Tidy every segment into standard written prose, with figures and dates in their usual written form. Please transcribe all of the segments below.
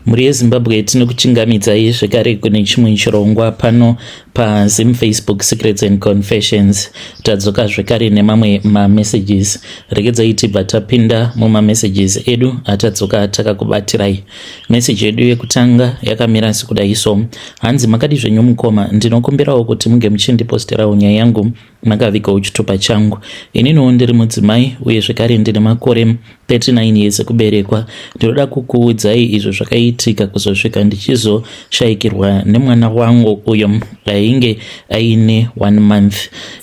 Mhuri yeZimbabwe, tinokuchingamidzai zvekare kune chimwe chirongwa pano paZim Facebook Secrets and Confessions. Tadzoka zvekare nemamwe mamessages. Regedzai tibva tapinda mumamessages edu atadzoka takakubatirai. Message yedu yekutanga yakamira sekudai so. Hanzi makadi zvenyu mukoma, ndinokumbirawo kuti munge muchindiposterawo nyaya yangu makavigawo chitupa changu. Ininiwo ndiri mudzimai uye zvekare ndine makore 39 years ekuberekwa. Ndinoda kukuudzai izvo zvakaitika kuzosvika ndichizoshaikirwa nemwana wangu uyo ainge aine one month,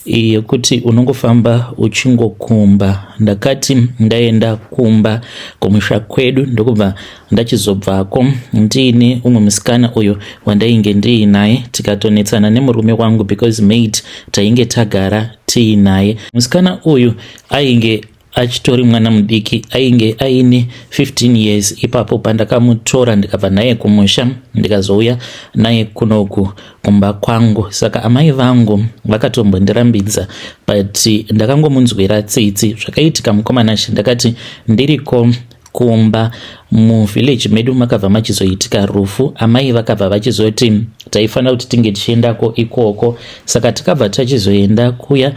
yekuti unongofamba uchingokumba. Ndakati ndaenda kumba kumusha kwedu, ndokubva ndachizobvako ndiine umwe musikana uyo wandainge ndiinaye, tikatonetsana nemurume wangu because mate tainge tagara tiinaye. Musikana uyu ainge achitori mwana mudiki, ainge aine 15 years ipapo pandakamutora, ndikabva naye kumusha, ndikazouya naye kunoku kumba kwangu. Saka amai vangu vakatombondirambidza, but ndakangomunzwira tsitsi. Zvakaitika, mukomanashe, ndakati ndiriko kumba muvillage medu, makabva machizoitika rufu. Amai vakabva vachizoti taifanira kuti tinge tichiendako ikoko, saka takabva tachizoenda kuya.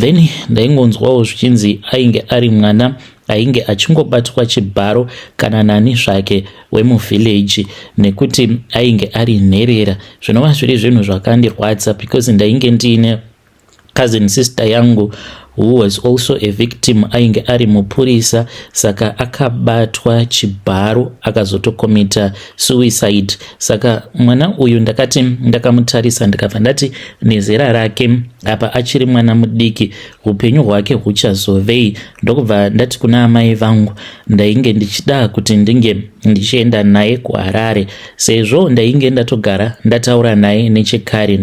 Then ndaingonzwawo zvichinzi ainge ari mwana ainge achingobatwa chibharo kana nani zvake wemuvillage, nekuti ainge ari nherera, zvinova zviri zvinhu zvakandirwadza because ndainge ndiine cousin sister yangu who was also a victim, ainge ari mupurisa, saka akabatwa chibharo akazotokomita suicide. Saka mwana uyu ndakati ndakamutarisa, ndikabva ndati nezera rake apa achiri mwana mudiki, upenyu hwake huchazovei? Ndokubva ndati kuna amai vangu ndainge ndichida kuti ndinge ndichienda naye kuHarare, sezvo ndainge ndatogara ndataura naye nechekare.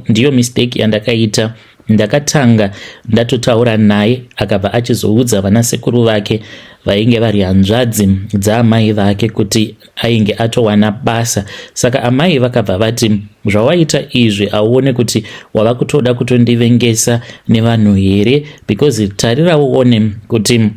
Ndiyo mistake yandakaita. Ndakatanga ndatotaura naye, akabva achizoudza vanasekuru vake vainge vari hanzvadzi dzaamai vake kuti ainge atowana basa. Saka amai vakabva vati, "Zvawaita izvi, auone kuti wava kutoda kutondivengesa nevanhu here? Because tarira uone kuti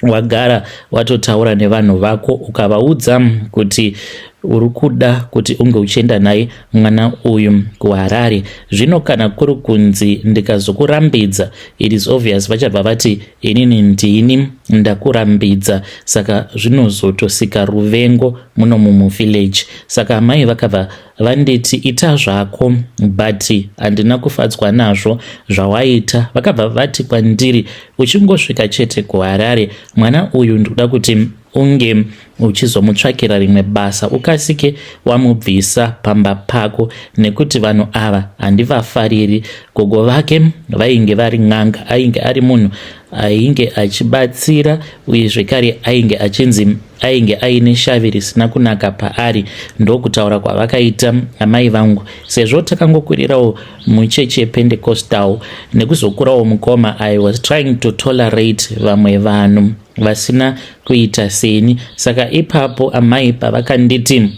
wagara watotaura nevanhu vako, ukavaudza kuti uri kuda kuti unge uchienda naye mwana uyu kuHarare. Zvino kana kuri kunzi ndikazokurambidza, it is obvious vachabva vati inini ndini ndakurambidza, saka zvinozotosika ruvengo muno mumuvillage." Saka amai vakabva vanditi, "Ita zvako, but handina kufadzwa nazvo zvawaita." Vakabva vati kwandiri, "Uchingosvika chete kuHarare, mwana uyu ndikuda kuti unge uchizomutsvakira rimwe basa, ukasike wamubvisa pamba pako, nekuti vanhu ava handivafariri." Gogo vake vainge vari n'anga, ainge ari munhu ainge achibatsira, uye zvekare ainge achinzi ainge aine shavi risina kunaka paari, ndokutaura kwavakaita amai vangu. Sezvo takangokwirirawo muchechi yePentecostal nekuzokurawo, mukoma, I was trying to tolerate vamwe vanhu vasina kuita seni. Saka ipapo amai pavakanditi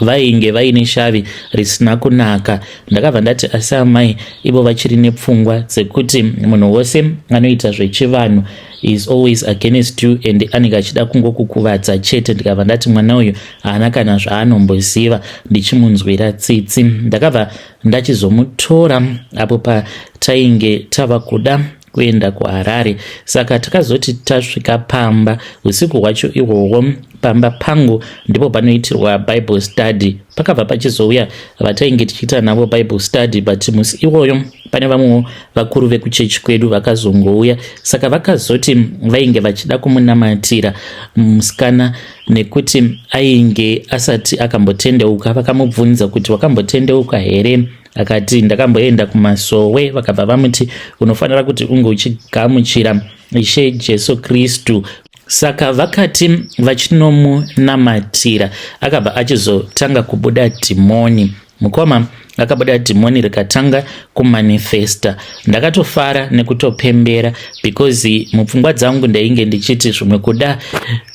vainge vaine shavi risina kunaka, ndakabva ndati, "Asi amai, ivo vachiri nepfungwa dzekuti munhu wose anoita zvechivanhu is always against you and anenge achida kungokukuvadza chete." Ndikabva ndati mwana uyu haana kana zvaanomboziva, ndichimunzwira tsitsi. Ndakabva ndachizomutora apo patainge tava kuda kuenda kuHarare. Saka takazoti tasvika pamba usiku hwacho ihwohwo, pamba pangu ndipo panoitirwa Bible study. Pakabva pachizouya vatainge tichiita navo Bible study, but musi iwoyo pane vamwewo vakuru vekuchechi kwedu vakazongouya. Saka vakazoti vainge vachida kumunamatira musikana nekuti ainge asati akambotendeuka. Vakamubvunza kuti, "Wakambotendeuka here?" Akati, "Ndakamboenda kumasowe." Vakabva vamuti, "Unofanira kuti unge uchigamuchira Ishe Jesu Kristu." Saka vakati vachinomunamatira, akabva achizotanga kubuda dhimoni. Mukoma, akabuda dhimoni rikatanga kumanifesta. Ndakatofara nekutopembera because mupfungwa dzangu ndainge ndichiti zvimwe kuda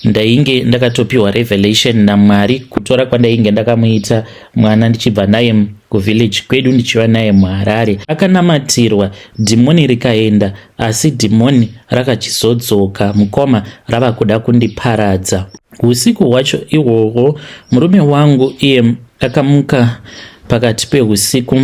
ndainge ndakatopiwa revelation naMwari kutora kwandainge ndakamuita mwana, ndichibva naye kuvillage kwedu, ndichiva naye muHarare. Akanamatirwa, dhimoni rikaenda, asi dhimoni rakachizodzoka, mukoma, rava kuda kundiparadza. Usiku hwacho ihwohwo murume wangu iye akamuka pakati pehusiku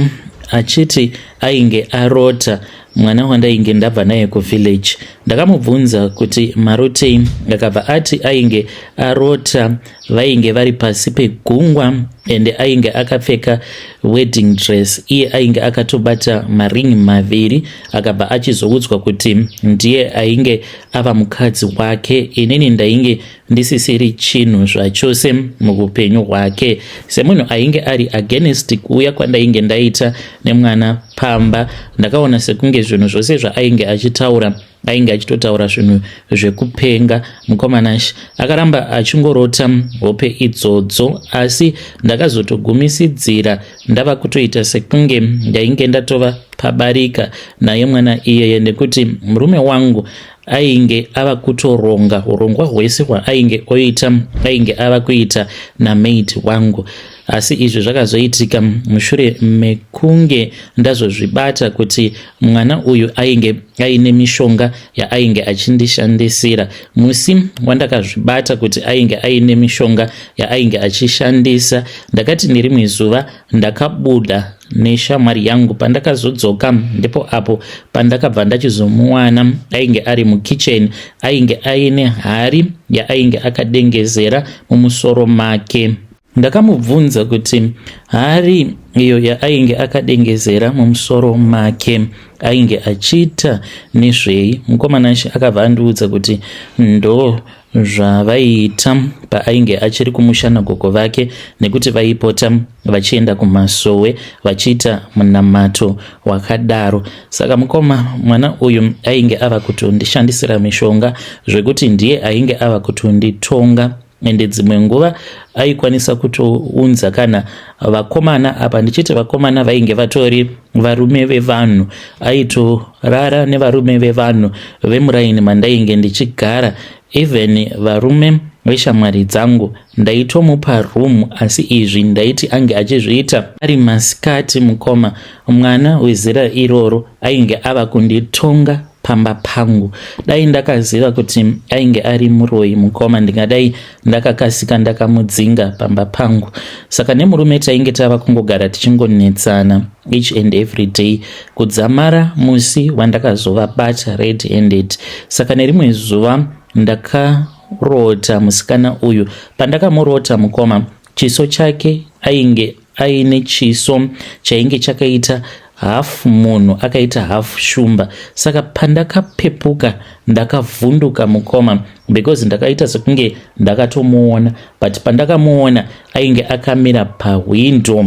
achiti ainge arota mwana wandainge ndabva naye kuvillage. Ndakamubvunza kuti marotei, akabva ati ainge arota vainge vari pasi pegungwa ende ainge akapfeka wedding dress, iye ainge akatobata maringi maviri. Akabva achizoudzwa kuti ndiye ainge ava mukadzi wake, inini ndainge ndisisiri chinhu zvachose muupenyu hwake. Semunhu ainge ari against kuuya kwandainge ndaita nemwana pamba, ndakaona sekunge zvinhu zvose zvaainge achitaura ainge achitotaura zvinhu zvekupenga. Mukomanashi akaramba achingorota hope idzodzo, asi ndakazotogumisidzira ndava kutoita sekunge ndainge ndatova pabarika naye mwana iyeye, nekuti murume wangu ainge ava kutoronga urongwa hwese hwaainge oita, ainge ava kuita namaid wangu. Asi izvi zvakazoitika mushure mekunge ndazozvibata kuti mwana uyu ainge aine mishonga yaainge achindishandisira. Musi wandakazvibata kuti ainge aine mishonga yaainge achishandisa, ndakati nerimwe zuva ndakabuda neshamwari yangu. Pandakazodzoka ndipo apo pandakabva ndachizomuwana ainge ari mukicheni, ainge aine hari yaainge akadengezera mumusoro make. Ndakamubvunza kuti hari iyo yaainge akadengezera mumusoro make ainge achiita nezvei. Mukomana akabva andiudza kuti ndo zvavaiita paainge achiri kumusha nagogo vake, nekuti vaipota vachienda kumasowe vachiita munamato wakadaro. Saka mukoma, mwana uyu ainge ava kutondishandisira mishonga zvekuti ndiye ainge ava kutonditonga, ende dzimwe nguva aikwanisa kutounza kana vakomana, apa ndichiti vakomana vainge vatori varume vevanhu. Aitorara nevarume vevanhu vemuraini mandainge ndichigara, even varume veshamwari dzangu ndaitomupa room, asi izvi ndaiti ange achizviita ari masikati. Mukoma, mwana wezera iroro ainge ava kunditonga pamba pangu. Dai ndakaziva kuti ainge ari muroyi, mukoma, ndingadai ndakakasika ndakamudzinga pamba pangu. Saka nemurume tainge tava kungogara tichingonetsana each and every day, kudzamara musi wandakazovabata red handed. Saka nerimwe zuva ndakarota musikana uyu. Pandakamurota, mukoma, chiso chake, ainge aine chiso chainge chakaita hafu munhu akaita hafu shumba. Saka pandakapepuka ndakavhunduka, mukoma, because ndakaita sekunge ndakatomuona, but pandakamuona ainge akamira pahwindo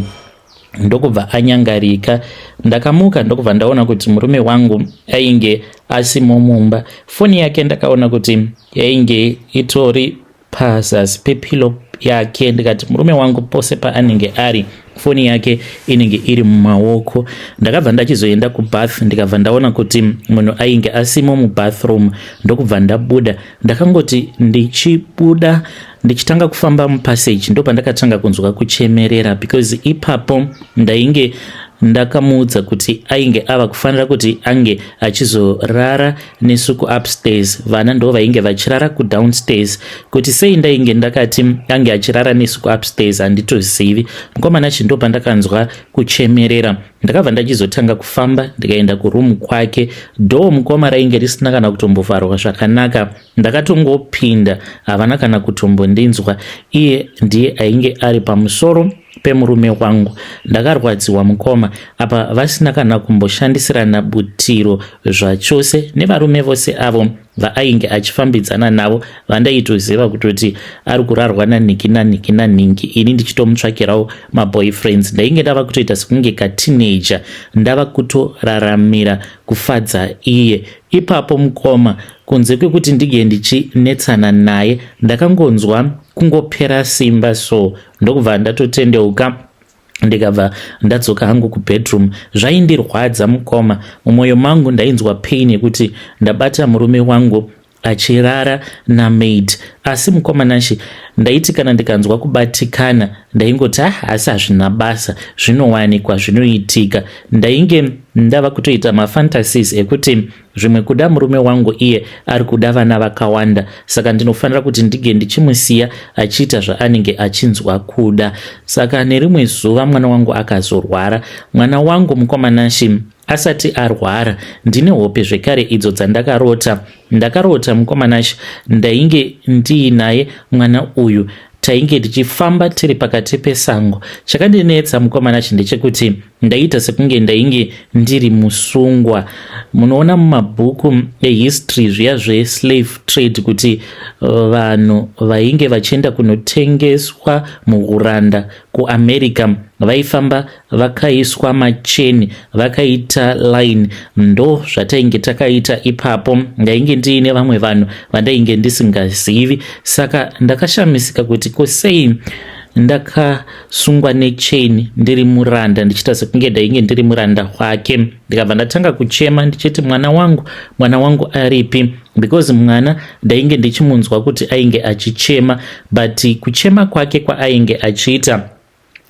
ndokubva anyangarika. Ndakamuka ndokubva ndaona kuti murume wangu ainge asimo mumba. Foni yake ndakaona kuti yainge itori pazasi pepillow yake. Ndikati murume wangu pose paanenge ari, foni yake inenge iri mumaoko. Ndakabva ndachizoenda kubath, ndikabva ndaona kuti munhu ainge asimo mubathroom, ndokubva ndabuda. Ndakangoti ndichibuda, ndichitanga kufamba mupassage, ndo pandakatanga kunzwa kuchemerera, because ipapo ndainge ndakamuudza kuti ainge ava kufanira kuti ange achizorara nesu kuupstairs. Vana ndo vainge vachirara kudownstairs. Kuti sei ndainge ndakati ange achirara nesu kuupstairs handitozivi. Mukomana chi, ndo pandakanzwa kuchemerera. Ndakabva ndachizotanga kufamba, ndikaenda kuroom kwake. Door, mukoma, rainge risina kana kutombovharwa zvakanaka. Ndakatongopinda, havana kana kutombondinzwa. Iye ndiye ainge ari pamusoro pemurume wangu. Ndakarwadziwa, mukoma, apa vasina kana kumboshandisirana butiro zvachose nevarume vose avo vaainge achifambidzana navo, vandaitoziva kutoti ari kurarwa nanhingi nanhingi nanhingi, ini ndichitomutsvakirawo maboyfriends. Ndainge ndava kutoita sekunge kateenager, ndava kutoraramira kufadza iye. Ipapo, mukoma, kunze kwekuti ndinge ndichinetsana naye, ndakangonzwa kungopera simba, so ndokubva ndatotendeuka, ndikabva ndadzoka hangu kubedroom. Zvaindirwadza, mukoma. Mumwoyo mangu ndainzwa pain yekuti ndabata murume wangu. achirara namaid. Asi mukoma Nashe, ndaiti kana ndikanzwa kubatikana ndaingoti ah, asi hazvina basa, zvinowanikwa, zvinoitika. Ndainge ndava kutoita mafantasies ekuti zvimwe kuda murume wangu iye ari kuda vana vakawanda, saka ndinofanira kuti ndige ndichimusiya achiita zvaanenge achinzwa kuda. Saka nerimwe zuva mwana wangu akazorwara. Mwana wangu mukoma Nashe asati arwara, ndine hope zvekare idzo dzandakarota. Ndakarota mukoma Nashe ndainge ndiinaye mwana uyu, tainge tichifamba tiri pakati pesango. Chakandinetsa mukoma Nashe ndechekuti ndaiita sekunge ndainge ndiri musungwa. Munoona mumabhuku ehistory zviya zveslave trade kuti vanhu vainge vachienda kunotengeswa muuranda kuAmerica vaifamba vakaiswa macheni vakaita line. Ndo zvatainge takaita ipapo. Ndainge ndiine vamwe vanhu vandainge ndisingazivi, saka ndakashamisika kuti ko sei ndakasungwa nechain ndiri muranda, ndichiita sekunge ndainge ndiri muranda wake. Ndikabva ndatanga kuchema ndichiti, "Mwana wangu, mwana wangu aripi?" Because mwana ndainge ndichimunzwa kuti ainge achichema, but kuchema kwake kwaainge achiita,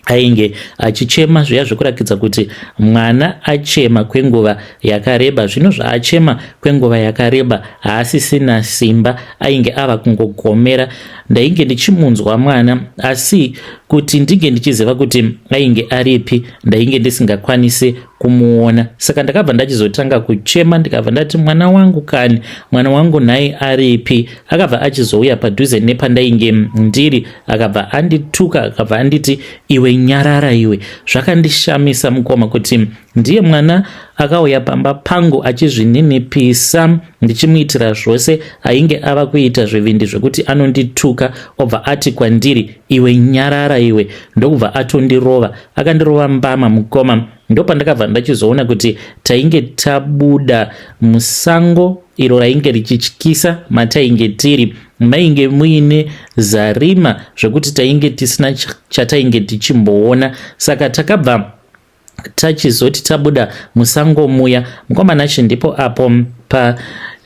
ainge achichema zviya zvekurakidza kuti mwana achema kwenguva yakareba. Zvino zvaachema kwenguva yakareba, haasisina simba, ainge ava kungogomera. Ndainge ndichimunzwa mwana, asi kuti ndinge ndichiziva kuti ainge aripi, ndainge ndisingakwanisi kumuona. Saka ndakabva ndachizotanga kuchema, ndikabva ndati, "Mwana wangu kani, mwana wangu nhai aripi?" Akabva achizouya padhuze nepandainge ndiri, akabva andituka, akabva anditi, "Iwe, nyarara iwe." Zvakandishamisa mukoma kuti ndiye mwana akauya pamba pangu achizvininipisa, ndichimuitira zvose, ainge ava kuita zvivindi zvekuti anondituka, obva ati kwandiri, "Iwe, nyarara iwe," ndokubva atondirova. Akandirova mbama mukoma. Ndopandakabva ndachizoona kuti tainge tabuda musango iro rainge richityisa. Matainge tiri mainge muine zarima zvekuti tainge tisina chatainge tichimboona. Saka takabva tachizoti tabuda musango muya, mukoma Nashe, ndipo apo pa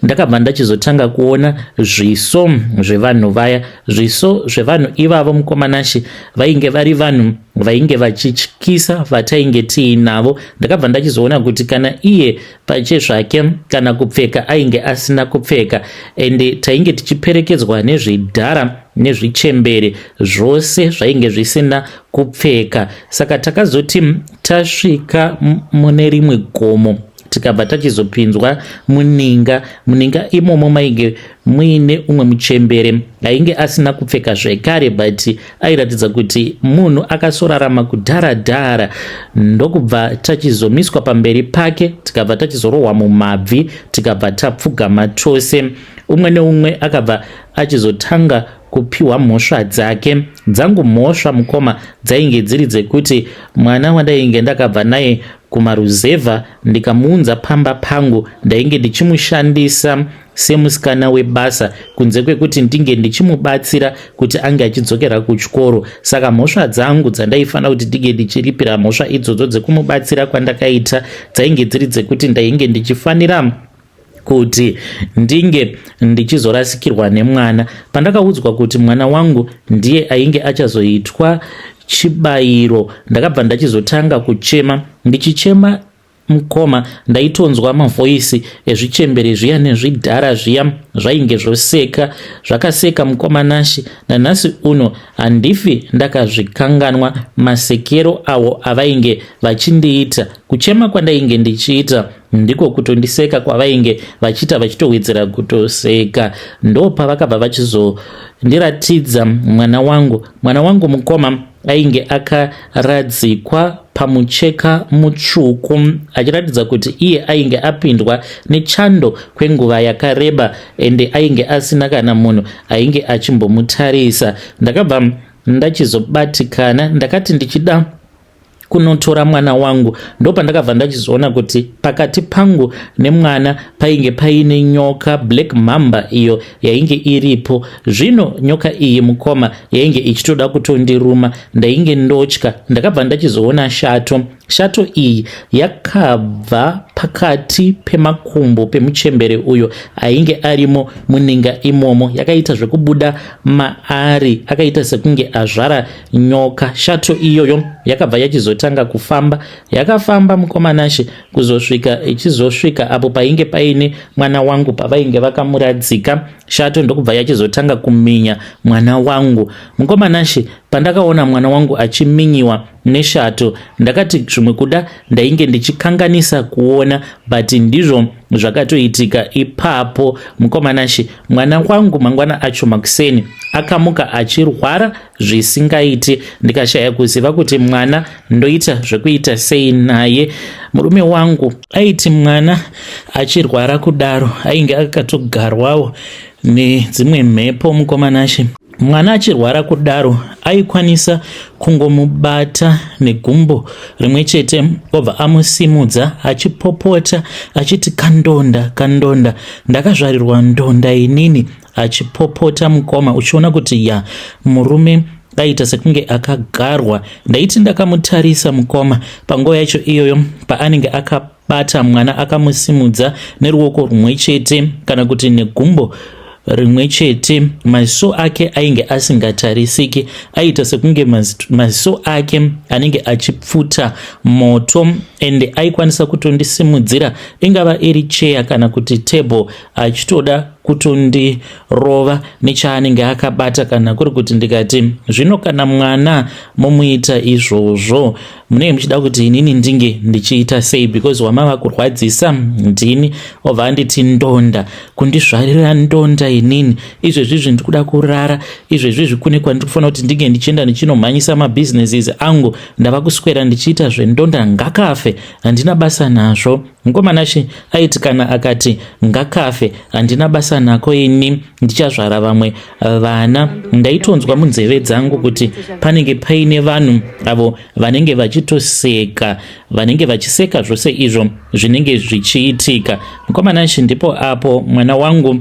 ndakabva ndachizotanga kuona zviso zvevanhu vaya. Zviso zvevanhu ivavo, mukoma Nashe, vainge vari vanhu vainge vachityisa vatainge tiinavo. Ndakabva ndachizoona kuti kana iye pachezvake kana kupfeka ainge asina kupfeka, ende tainge tichiperekedzwa nezvidhara nezvichembere zvose zvainge zvisina kupfeka. Saka takazoti tasvika mune rimwe gomo, tikabva tachizopinzwa muninga. Muninga imomo mainge muine umwe muchembere ainge asina kupfeka zvekare, but airatidza kuti munhu akasorarama kudhara dhara. Ndokubva tachizomiswa pamberi pake, tikabva tachizorohwa mumabvi, tikabva tapfugama tose. Umwe neumwe akabva achizotanga kupiwa mhosva dzake. Dzangu mhosva, mukoma, dzainge dziri dzekuti mwana wandainge ndakabva naye kumaruzevha ndikamuunza pamba pangu, ndainge ndichimushandisa semusikana webasa, kunze kwekuti ndinge ndichimubatsira kuti ange achidzokera kuchikoro. Saka mhosva dzangu dzandaifanira kuti ndinge ndichiripira mhosva idzodzo dzekumubatsira kwandakaita dzainge dziri dzekuti ndainge ndichifanira kuti ndinge ndichizorasikirwa nemwana. Pandakaudzwa kuti mwana wangu ndiye ainge achazoitwa chibayiro, ndakabva ndachizotanga kuchema. Ndichichema, mukoma, ndaitonzwa mavoisi ezvichembere zviya nezvidhara zviya zvainge zvoseka. Zvakaseka, mukoma Nashe, nanhasi uno handifi ndakazvikanganwa masekero awo avainge vachindiita. Kuchema kwandainge ndichiita ndiko kutondiseka kwavainge vachiita, vachitowedzera kutoseka. Ndo pavakabva vachizondiratidza mwana wangu. Mwana wangu, mukoma, ainge akaradzikwa pamucheka mutsvuku, achiratidza kuti iye ainge apindwa nechando kwenguva yakareba, ende ainge asina kana munhu ainge achimbomutarisa. Ndakabva ndachizobatikana. Ndakati ndichida kunotora mwana wangu, ndopandakabva ndachizoona kuti pakati pangu nemwana painge paine nyoka, black mamba, iyo yainge iripo. Zvino nyoka iyi, mukoma, yainge ichitoda kutondiruma. Ndainge ndotya. Ndakabva ndachizoona shato. Shato iyi yakabva pakati pemakumbo pemuchembere uyo ainge arimo muninga imomo, yakaita zvekubuda maari, akaita sekunge azvara nyoka. Shato iyoyo yakabva yachizotanga kufamba, yakafamba mukomanashe kuzosvika ichizosvika apo painge paine mwana wangu pavainge vakamuradzika. Shato ndokubva yachizotanga kuminya mwana wangu. Mukomanashe, pandakaona mwana wangu achiminyiwa neshato ndakati zvimwe kuda ndainge ndichikanganisa kuona, but ndizvo zvakatoitika ipapo. Mukomanashe, mwana wangu mangwana acho makuseni akamuka achirwara zvisingaiti, ndikashaya kuziva kuti mwana ndoita zvekuita sei naye. Murume wangu aiti mwana achirwara kudaro ainge akatogarwawo nedzimwe mhepo. Mukomanashe, mwana achirwara kudaro aikwanisa kungomubata negumbo rimwe chete obva amusimudza achipopota achiti, "Kandonda, kandonda, ndakazvarirwa ndonda inini," achipopota mukoma, uchiona kuti ya, murume aita sekunge akagarwa. Ndaiti ndakamutarisa mukoma panguva yacho iyoyo paanenge akabata mwana akamusimudza neruoko rumwe chete kana kuti negumbo rimwe chete, maziso ake ainge asingatarisiki, aiita sekunge maziso ake anenge achipfuta moto, ende aikwanisa kutondisimudzira ingava iri cheya kana kuti table achitoda kutondirova nechaanenge akabata. Kana kuri kuti ndikati, "Zvino kana mwana momuita izvozvo, munenge muchida kuti inini ndinge ndichiita sei? Because wamava kurwadzisa ndini." Obva anditi, "Ndonda, kundizvarira ndonda inini. Izvezvizvi ndikuda kurara. Izvezvizvi kune kwandiri kufanira kuti ndinge ndichienda ndichinomhanyisa mabusinesses angu. Ndava kuswera ndichiita zvendonda. Ngakafe, handina basa nazvo." Mukomanashe aiti kana akati, "Ngakafe, handina basa nako ini, ndichazvara vamwe vana," ndaitonzwa munzeve dzangu kuti panenge paine vanhu avo vanenge vachitoseka, vanenge vachiseka zvose izvo zvinenge zvichiitika. Mukomanashe, ndipo apo mwana wangu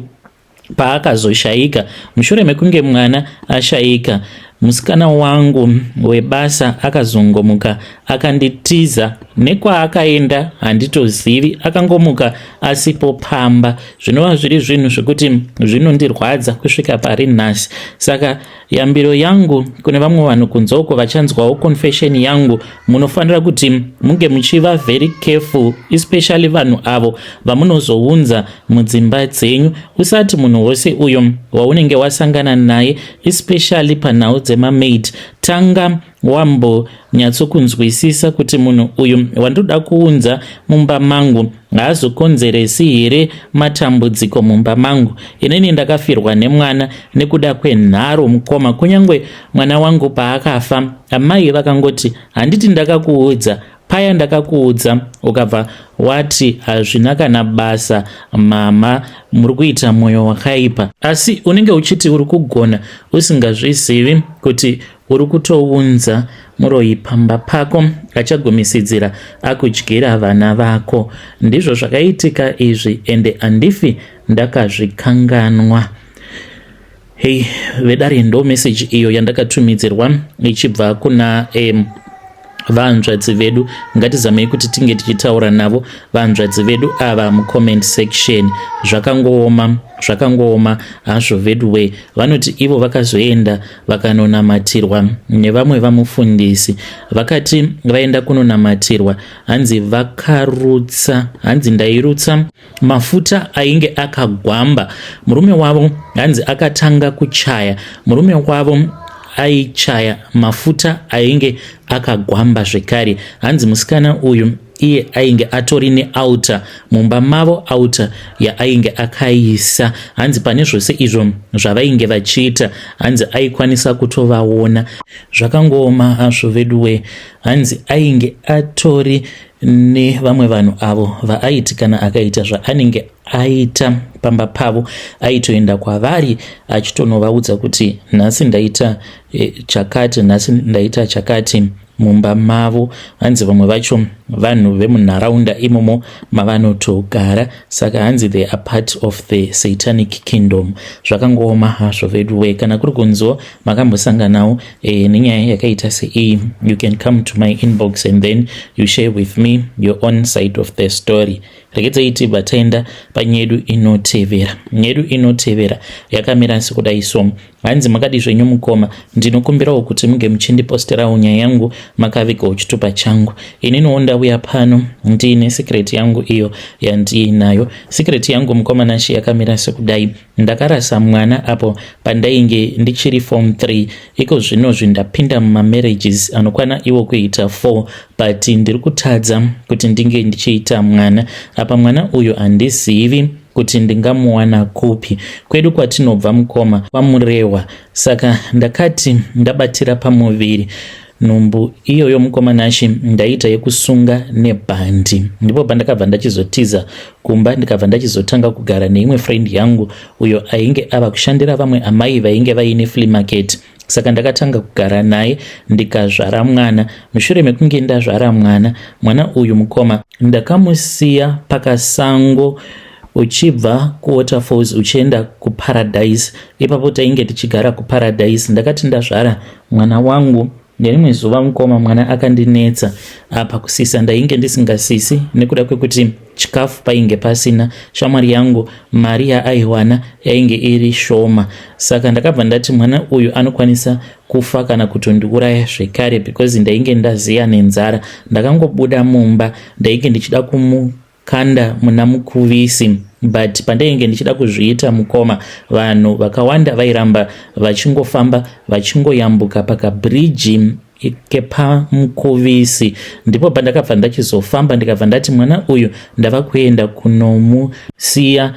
paakazoshayika. Mushure mekunge mwana ashayika, musikana wangu webasa akazongomuka akanditiza. Nekwaakaenda handitozivi, akangomuka asipo pamba, zvinova zviri zvinhu zvekuti zvinondirwadza kusvika pari nhasi. Saka yambiro yangu kune vamwe vanhu kunze uko vachanzwawo confession yangu, munofanira kuti munge muchiva very careful, especially vanhu avo vamunozounza mudzimba dzenyu. Usati munhu wose uyo waunenge wasangana naye, especially panhau dzemamaid, tanga wambonyatsokunzwisisa kuti munhu uyu wandoda kuunza mumba mangu haazokonzeresi here matambudziko mumba mangu. Inini ndakafirwa nemwana nekuda kwenharo mukoma. Kunyange mwana wangu paakafa, amai vakangoti, "Handiti ndakakuudza paya? Ndakakuudza ukabva wati hazvina kana basa. Mama, muri kuita mwoyo wakaipa." Asi unenge uchiti uri kugona usingazvizivi kuti uri kutounza muroyi pamba pako achagumisidzira akudyira vana vako. Ndizvo zvakaitika izvi, ende handifi ndakazvikanganwa. Hei vedare, ndo meseji iyo yandakatumidzirwa ichibva kuna vanzvadzi vedu. Ngatizamei kuti tinge tichitaura navo vanzvadzi vedu ava mucomment section. Zvakangooma, zvakangooma hazvo veduwe. Vanoti ivo vakazoenda vakanonamatirwa nevamwe vamufundisi. Vakati vaenda kunonamatirwa, hanzi vakarutsa, hanzi ndairutsa mafuta ainge akagwamba. Murume wavo hanzi akatanga kuchaya, murume wavo aichaya mafuta ainge akagwamba zvekare. Hanzi musikana uyu iye ainge atori nealtar mumba mavo, altar yaainge akaisa. Hanzi pane zvose izvo zvavainge vachiita, hanzi aikwanisa kutovaona. Zvakangooma hazvo veduwe. Hanzi ainge atori Nevamwe vanhu avo vaaiti kana akaita zvaanenge aita pamba pavo, aitoenda kwavari achitonovaudza kuti nhasi ndaita chakati, nhasi ndaita chakati mumba mavo. Hanzi vamwe vacho vanhu vemunharaunda imomo mavanotogara, saka hanzi they are part of the satanic kingdom. Zvakangooma hazvo vedu we. Kana kuri kunziwo makambosanganawo nenyaya yakaita seiyi, you can come to my inbox and then you share with me your own side of the story. Regedzai tibva taenda panyedu inotevera. Nyedu inotevera yakamira sekudai so. Hanzi, "Makadi zvenyu mukoma? Ndinokumbirawo kuti munge muchindiposterawo nyaya yangu makavigawo chitupa changu. Ininiwo ndauya pano ndiine secret yangu iyo yandiinayo. Secret yangu, mukoma Nashi, yakamira sekudai. Ndakarasa mwana apo pandainge ndichiri form 3. Iko zvinozvi ndapinda mumamarriages anokwana iwo kuita 4, but ndiri kutadza kuti ndinge ndichiita mwana. Apa mwana uyu handizivi kuti ndingamuwana kupi. Kwedu kwatinobva, mukoma, kwaMurehwa. Saka ndakati ndabatira pamuviri, nhumbu iyoyo, mukoma Nashi, ndaita yekusunga nebhandi. Ndipo pandakabva ndachizotiza kumba, ndikabva ndachizotanga kugara neimwe friend yangu uyo ainge ava kushandira vamwe amai vainge vaine flea market. Saka ndakatanga kugara naye, ndikazvara mwana. Mushure mekunge ndazvara mwana, mwana uyu, mukoma, ndakamusiya pakasango uchibva kuWaterfalls uchienda kuParadise. Ipapo tainge tichigara kuParadise. Ndakati ndazvara mwana wangu, nerimwe zuva, mukoma, mwana akandinetsa. Apa kusisa ndainge ndisingasisi nekuda kwekuti chikafu painge pasina. Shamwari yangu mari yaaiwana yainge iri shoma. Saka ndakabva ndati mwana uyu anokwanisa kufa kana kutondiuraya zvekare, because ndainge ndaziya nenzara. Ndakangobuda mumba, ndainge ndichida kumukanda muna Mukuvisi, but pandainge ndichida kuzviita, mukoma, vanhu vakawanda vairamba vachingofamba vachingoyambuka pakabhiriji kepaMukuvisi. Ndipo pandakabva ndachizofamba, ndikabva ndati mwana uyu ndava kuenda kunomusiya.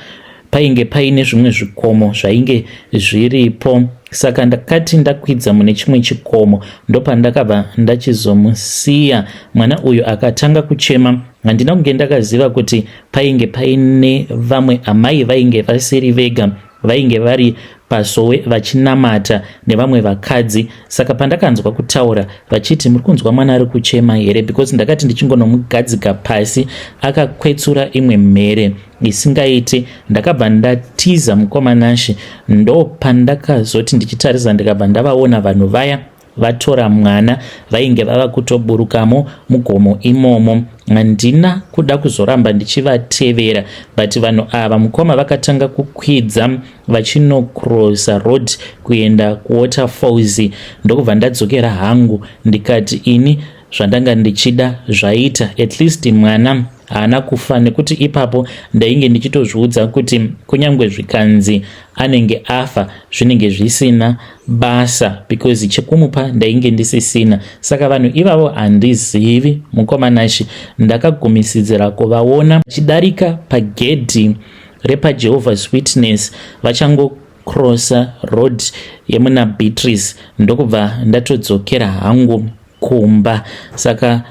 Painge paine zvimwe zvikomo zvainge zviripo, saka ndakati ndakwidza mune chimwe chikomo, ndopandakabva ndachizomusiya. Mwana uyu akatanga kuchema. Handina kunge ndakaziva kuti painge paine vamwe amai vainge vasiri vega, vainge vari pasowe vachinamata nevamwe vakadzi. Saka pandakanzwa kutaura vachiti, 'Muri kunzwa mwana ari kuchema here?' Because ndakati ndichingonomugadzika pasi, akakwetsura imwe mhere isingaiti. Ndakabva ndatiza, mukoma Nashi. Ndo pandakazoti ndichitarisa, ndikabva ndavaona vanhu vaya vatora mwana, vainge vava kutoburukamo mugomo imomo. Handina kuda kuzoramba ndichivatevera, but vanhu ava, mukoma, vakatanga kukwidza vachinocrossa road kuenda kuWaterfalls. Ndokubva ndadzokera hangu, ndikati ini zvandanga ndichida zvaita, at least mwana haana kufa, nekuti ipapo ndainge ndichitozviudza kuti kunyange zvikanzi anenge afa, zvinenge zvisina basa, because chekumupa ndainge ndisisina. Saka vanhu ivavo handizivi, mukoma Nashi. Ndakagumisidzira kuvaona chidarika pagedhi repaJehovah's Witness vachangocrossa road yemuna Beatrice, ndokubva ndatodzokera hangu kumba. Saka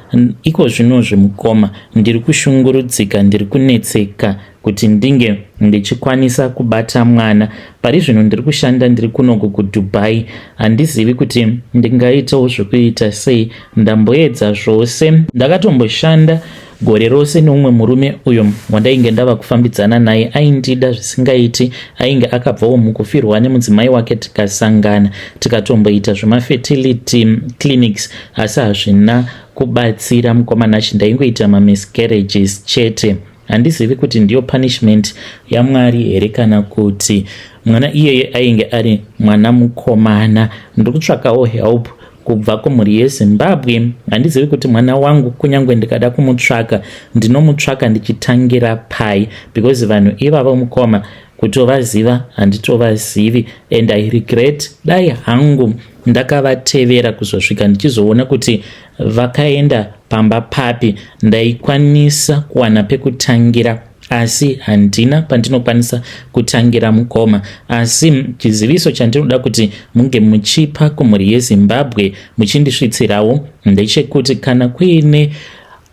iko zvino zvemukoma, ndiri kushungurudzika, ndiri kunetseka kuti ndinge ndichikwanisa kubata mwana. Pari zvino ndiri kushanda, ndiri kunoku kuDubai. Handizivi kuti ndingaitawo zvekuita sei. Ndamboedza zvose. Ndakatomboshanda gore rose neumwe murume uyo wandainge ndava kufambidzana naye. Aindida zvisingaiti, ainge akabvawo mukufirwa nemudzimai wake. Tikasangana, tikatomboita zvemafertility clinics, asi hazvina kubatsira, mukoma Nashi. Ndaingoita mamiscarriages chete. Handizivi kuti ndiyo punishment yaMwari here kana kuti mwana iyeye ainge ari mwana mukomana. Ndiri kutsvakawo help kubva kumhuri yeZimbabwe. Handizivi kuti mwana wangu, kunyange ndikada kumutsvaka, ndinomutsvaka ndichitangira pai, because vanhu ivavo, mukoma, kutovaziva handitovazivi, and I regret. Dai hangu ndakavatevera kuzosvika ndichizoona kuti vakaenda pamba papi, ndaikwanisa kuwana pekutangira, asi handina pandinokwanisa kutangira, mukoma. Asi chiziviso chandinoda kuti munge muchipa kumhuri yeZimbabwe, muchindisvitsirawo, ndechekuti kana kuine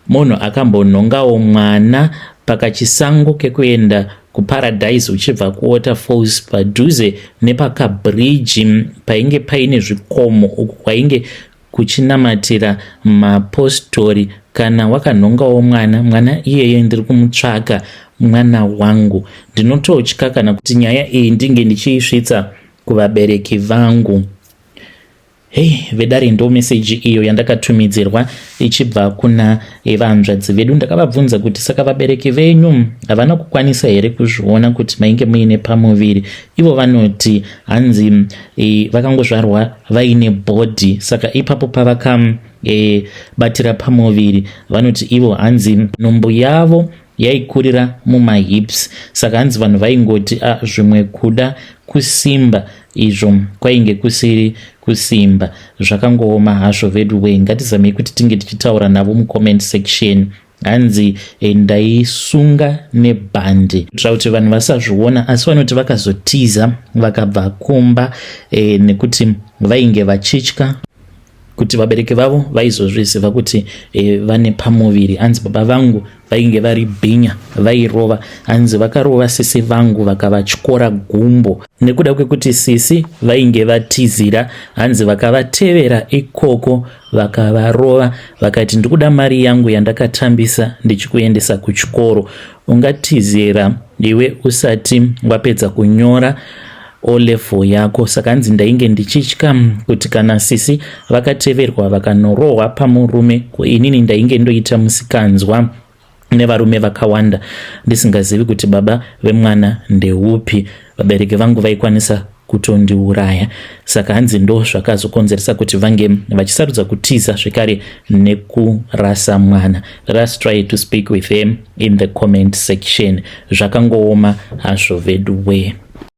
Munhu akambonhongawo mwana pakachisango kekuenda kuParadise uchibva kuWaterfalls, padhuze nepakabhiriji painge paine zvikomo, uku kwainge kuchinamatira mapostori. Kana wakanhongawo mwana, mwana iyeye ndiri kumutsvaga, mwana wangu. Ndinototya kana kuti nyaya iyi ndinge ndichiisvitsa kuvabereki vangu. Hei vedare, ndo meseji iyo yandakatumidzirwa ichibva kuna vanzvadzi vedu. Ndakavabvunza kuti saka vabereki venyu havana kukwanisa here kuzviona kuti mainge muine pamuviri? Ivo vanoti hanzi vakangozvarwa vaine body, saka ipapo pavaka batira pamuviri, vanoti ivo hanzi nhumbu yavo yaikurira mumahips, saka hanzi vanhu vaingoti a zvimwe kuda kusimba, izvo kwainge kusiri kusimba. Zvakangooma hazvo vedu wei. Ngatizamei kuti tinge tichitaura navo mucomment section. Hanzi ndaisunga nebhandi kuitira kuti vanhu vasazviona, asi vanoti vakazotiza vakabva kumba nekuti vainge vachitya kuti vabereki vavo vaizozviziva kuti vane pamuviri. Hanzi baba vangu vainge vari bhinya, vairova. Hanzi vakarova sisi vangu vakavatyora gumbo nekuda kwekuti sisi vainge vatizira. Hanzi vakavatevera ikoko vakavarova, vakati, "Ndikuda mari yangu yandakatambisa ndichikuendesa kuchikoro. Ungatizira iwe usati wapedza kunyora O level yako?" Saka hanzi ndainge ndichitya kuti kana sisi vakateverwa vakanorohwa pamurume, inini ndainge ndoita musikanzwa nevarume vakawanda ndisingazivi kuti baba vemwana ndeupi. Vabereki vangu vaikwanisa kutondiuraya. Saka hanzi ndo zvakazokonzeresa kuti vange vachisarudza kutiza zvekare nekurasa mwana. Let us try to speak with him in the comment section. Zvakangooma hazvo vedu wee.